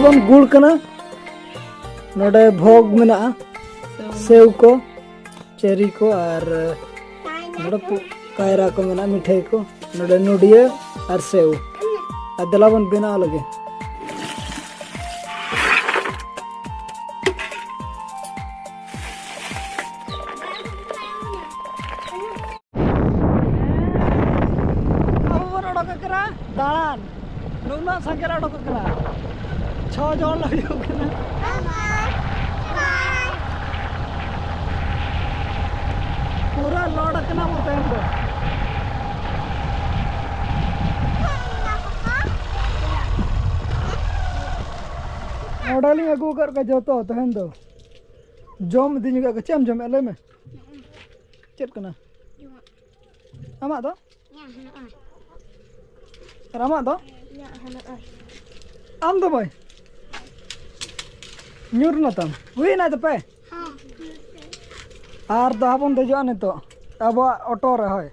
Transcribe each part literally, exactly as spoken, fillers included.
ᱵᱚᱱ ᱜᱩᱲ ᱠᱟᱱᱟ᱾ ᱱᱚᱰᱮ ᱵᱷᱳᱜᱽ ᱢᱮᱱᱟᱜᱼᱟ, ᱥᱮᱣ ᱠᱚ, ᱪᱮᱨᱤ ᱠᱚ, ᱟᱨ ᱱᱚᱰᱮ ᱯᱩ-, ᱠᱟᱭᱨᱟ ᱠᱚ ᱢᱮᱱᱟᱜᱼᱟ, ᱢᱤᱴᱷᱟᱹᱭ ᱠᱚ, ᱱᱚᱰᱮ ᱱᱚᱰᱤᱭᱟᱹ ᱟᱨ ᱥᱮᱣ᱾ ᱟᱨ ᱫᱮᱞᱟ ᱵᱚᱱ ᱵᱮᱱᱟᱣ ᱞᱮᱜᱮ᱾ ᱟᱵᱚ ᱵᱚᱱ ᱚᱰᱚᱠ ᱟᱠᱟᱱᱟ ᱫᱟᱬᱟᱱ᱾ ᱱᱩᱱᱟᱹᱜ ᱥᱟᱸᱜᱮ ᱞᱮ ᱚᱰᱚᱠ ᱟᱠᱟᱱᱟ᱾ ᱪᱷᱚ ᱡᱚᱱ ᱞᱮ ᱦᱩᱭᱩᱜ ᱠᱟᱱᱟ᱾ ᱯᱩᱨᱟᱹ ᱞᱚᱰ ᱟᱠᱟᱱᱟ ᱵᱚ ᱛᱮᱦᱮᱧ ᱫᱚ᱾ ᱱᱚᱰᱮ ᱞᱤᱧ ᱟᱹᱜᱩ ᱟᱠᱟᱫ ᱠᱚᱣᱟ ᱡᱚᱛᱚ ᱛᱮᱦᱮᱧ ᱫᱚ᱾ ᱡᱚᱢ ᱤᱫᱤ ᱧᱚᱜ ᱠᱚ᱾ ᱪᱮᱫ ᱮᱢ ᱡᱚᱢᱮᱫᱼᱟ? ᱞᱟᱹᱭ ᱢᱮ᱾ ᱪᱮᱫ ᱠᱟᱱᱟ? ᱟᱢᱟᱜ ᱫᱚ? ᱤᱧᱟᱹᱜ ᱦᱚᱸ ᱱᱚᱜᱼᱚᱭ᱾ ᱟᱨ ᱟᱢᱟᱜ ᱫᱚ? ᱤᱧᱟᱹᱜ ᱦᱚᱸ ᱱᱚᱜᱼᱚᱭ᱾ ᱟᱢ ᱫᱚ ᱵᱟᱹᱭ? ᱧᱩᱨ ᱮᱱᱟ ᱛᱟᱢ? ᱦᱩᱭ ᱮᱱᱟ ᱛᱟᱯᱮ? ᱦᱚᱸ᱾ ᱟᱨ ᱫᱚ ᱵᱚᱱ ᱫᱮᱡᱚᱜᱼᱟ ᱱᱤᱛᱚᱜ ᱟᱵᱚᱣᱟᱜ ᱚᱴᱳ ᱨᱮ, ᱦᱳᱭ᱾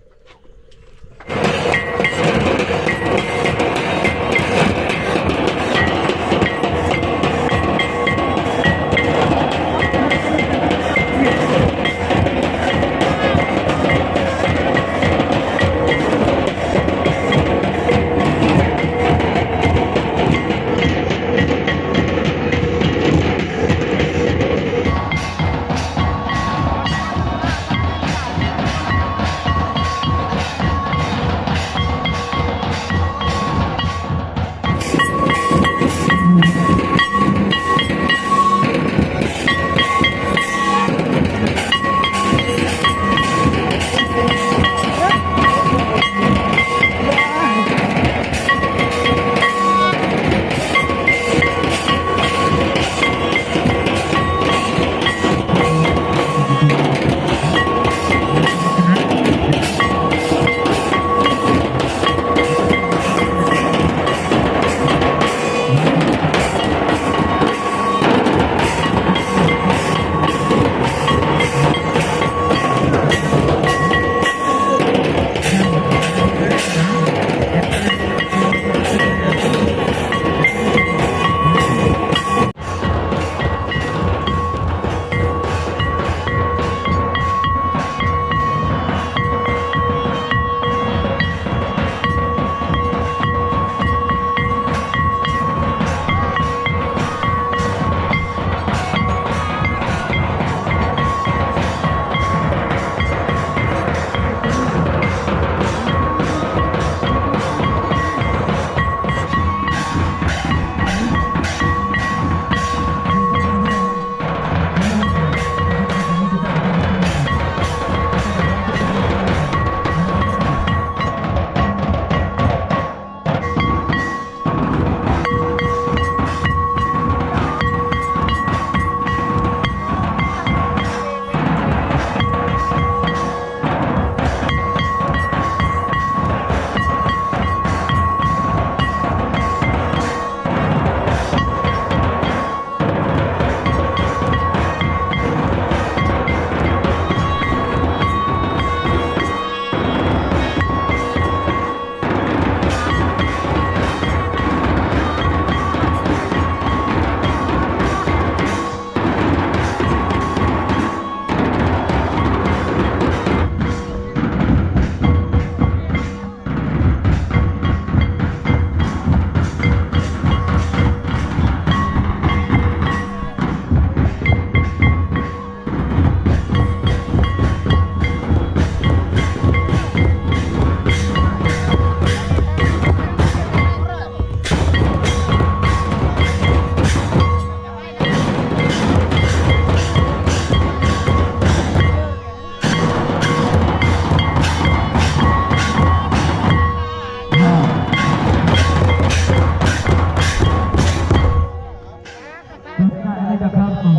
ᱠᱟᱛᱷᱟ ᱫᱚ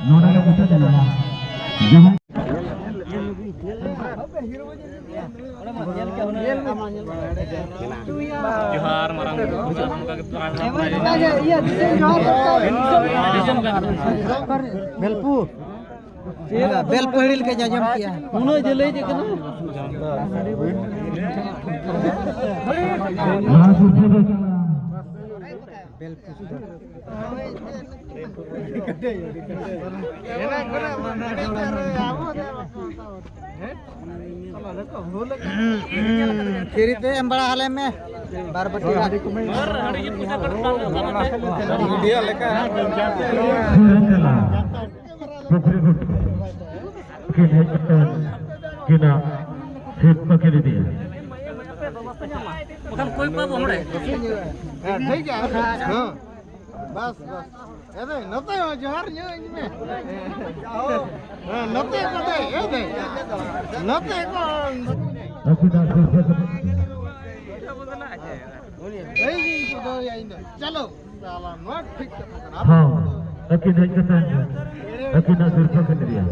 ᱱᱚᱰᱮ ᱜᱮ ᱢᱩᱪᱟᱹᱫ ᱮᱱᱟ᱾ ᱡᱟᱦᱟᱸᱭ ᱡᱚᱦᱟᱨ ᱢᱟᱨᱟᱝ ᱵᱩᱨᱩ, ᱚᱱᱠᱟ ᱜᱮ ᱫᱤᱥᱚᱢ ᱡᱚᱦᱟᱨ ᱫᱚᱨᱠᱟᱨ᱾ ᱵᱮᱞᱯᱩᱨ᱾ ᱵᱮᱞ ᱯᱟᱹᱦᱲᱤ ᱞᱮᱠᱟᱧ ᱟᱸᱡᱚᱢ ᱠᱮᱜᱼᱟ᱾ ᱩᱱᱟᱹᱜ ᱡᱮᱞᱮᱧ ᱠᱟᱱᱟ᱾ ᱱᱚᱣᱟ ᱥᱩᱨ ᱥᱩᱨ ᱨᱮ ᱪᱟᱞᱟᱜᱼᱟ᱾ ᱵᱮᱞ ᱯᱩᱥᱯᱟᱹ᱾ ᱯᱷᱤᱨᱤ ᱛᱮ ᱮᱢ ᱵᱟᱲᱟ ᱟᱞᱮ ᱢᱮ ᱵᱟᱨ ᱵᱟᱹᱴᱤ ᱫᱟᱜ᱾ ᱯᱩᱠᱷᱨᱤ ᱜᱷᱩᱴᱩ ᱠᱤᱱ ᱦᱮᱡ ᱠᱟᱛᱮ ᱠᱤᱱᱟᱜ ᱥᱤᱨᱯᱟᱹ ᱠᱤᱱ ᱤᱫᱤᱭᱟ᱾ ᱵᱟᱠᱷᱟᱱ ᱚᱠᱚᱭ ᱠᱚ ᱟᱵᱚ ᱱᱚᱰᱮ? ᱦᱮᱸ, ᱴᱷᱤᱠ ᱜᱮᱭᱟ᱾ ᱦᱮᱸ᱾ ᱵᱟᱥ, ᱵᱟᱥ᱾ ᱮ ᱫᱟᱹᱭ, ᱱᱚᱛᱮ ᱦᱚᱸ ᱡᱚᱦᱟᱨ ᱧᱚᱜ ᱟᱹᱧ ᱢᱮ᱾ ᱦᱮᱸ, ᱱᱚᱛᱮ ᱠᱚ ᱫᱟᱹᱭ, ᱮ ᱫᱟᱹᱭ᱾ ᱱᱚᱛᱮ ᱠᱚ᱾ ᱟᱹᱵᱤᱱᱟᱜ ᱥᱤᱨᱯᱟᱹ ᱫᱚ ᱮᱭ ᱜᱤᱧ ᱠᱚ ᱫᱚᱦᱚᱭᱟ ᱤᱧ ᱫᱚ᱾ ᱪᱟᱞᱳ᱾ ᱥᱟᱞᱟ, ᱱᱚᱣᱟ ᱴᱷᱤᱠ ᱠᱟᱛᱷᱟ ᱠᱟᱱᱟ᱾ ᱦᱚᱸ, ᱟᱹᱠᱤᱱ ᱦᱮᱡ ᱠᱟᱛᱮ ᱟᱹᱠᱤᱱᱟᱜ ᱥᱤᱨᱯᱟᱹ ᱠᱤᱱ ᱤᱫᱤᱭᱟ᱾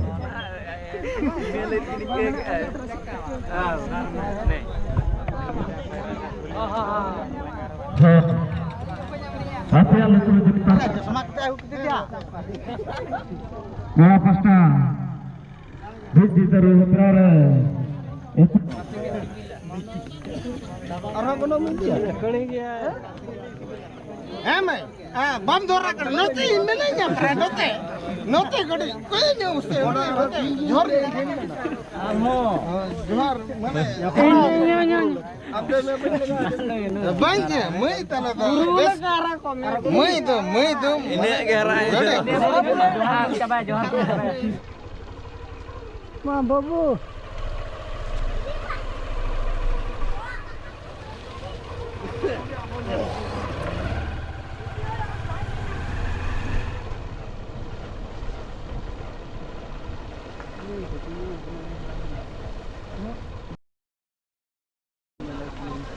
ᱦᱚᱸ, ᱟᱯᱮᱭᱟᱜ ᱞᱩᱛᱩᱨ ᱡᱩᱛ ᱠᱟᱱ᱾ ᱱᱚᱣᱟ ᱯᱟᱥᱴᱟ ᱵᱤᱫ ᱡᱤᱛᱟᱹᱨᱩ ᱵᱟᱛᱨᱟ ᱨᱮ᱾ ᱟᱨᱦᱚᱸ ᱠᱳᱱᱳ ᱢᱤᱫ ᱜᱮᱭᱟ? ᱦᱮᱸ, ᱢᱟᱹᱭ᱾ ᱦᱮᱸ, ᱵᱟᱢ ᱫᱷᱚᱨᱟ ᱠᱟᱱᱟ᱾ ᱱᱚᱛᱮ ᱤᱧ ᱢᱮᱱᱟᱧᱟ, ᱯᱨᱟᱭ ᱱᱚᱛᱮ᱾ ᱱᱚᱛᱮ ᱠᱟᱹᱴᱤᱡ ᱠᱚᱭᱚᱜ ᱧᱚᱜ ᱩᱥᱛᱮ, ᱱᱚᱛᱮ, ᱱᱚᱛᱮ᱾ ᱡᱷᱚᱨ ᱜᱮ᱾ ᱟᱨᱦᱚᱸ᱾ ᱦᱮᱸ, ᱡᱚᱦᱟᱨ, ᱢᱟᱱᱮ, ᱵᱟᱝ ᱪᱮ, ᱢᱟᱹᱭ ᱛᱟᱞᱮ ᱫᱚ᱾ ᱵᱮᱥ᱾ ᱢᱟᱹᱭ ᱫᱚ, ᱢᱟᱹᱭ ᱫᱚ᱾ ᱤᱱᱟᱹᱜ ᱜᱮ ᱦᱟᱨᱟ ᱦᱩᱭ ᱠᱟᱱᱟ᱾ ᱢᱟ ᱵᱟᱹᱵᱩ᱾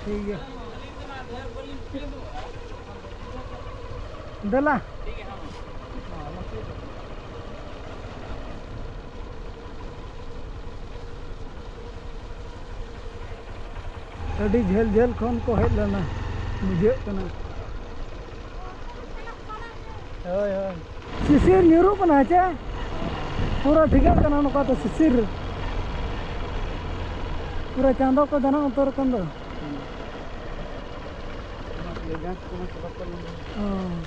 ᱴᱷᱤᱠ ᱜᱮᱭᱟ᱾ ᱫᱮᱞᱟ᱾ ᱟᱹᱰᱤ ᱡᱷᱟᱹᱞ ᱡᱷᱟᱹᱞ ᱠᱷᱚᱱ ᱠᱚ ᱦᱮᱡ ᱞᱮᱱᱟ, ᱵᱩᱡᱷᱟᱹᱜ ᱠᱟᱱᱟ᱾ ᱦᱳᱭ, ᱦᱳᱭ᱾ ᱥᱤᱥᱤᱨ ᱧᱩᱨᱩᱜ ᱠᱟᱱᱟ ᱪᱮ? ᱯᱩᱨᱟᱹ ᱴᱷᱤᱠᱟᱹᱜ ᱠᱟᱱᱟ ᱱᱚᱝᱠᱟ ᱛᱮ ᱥᱤᱥᱤᱨ᱾ ᱯᱩᱨᱟᱹ ᱪᱟᱸᱫᱚ ᱠᱚ ᱫᱟᱱᱟᱝ ᱩᱛᱟᱹᱨ ᱟᱠᱟᱱ ᱫᱚ᱾ ᱦᱩᱸ᱾ ᱚᱱᱟ ᱛᱮᱜᱮ ᱡᱟᱦᱟᱸ ᱠᱚ ᱪᱟᱞᱟᱜ ᱠᱟᱱᱟ᱾ ᱦᱚᱸ᱾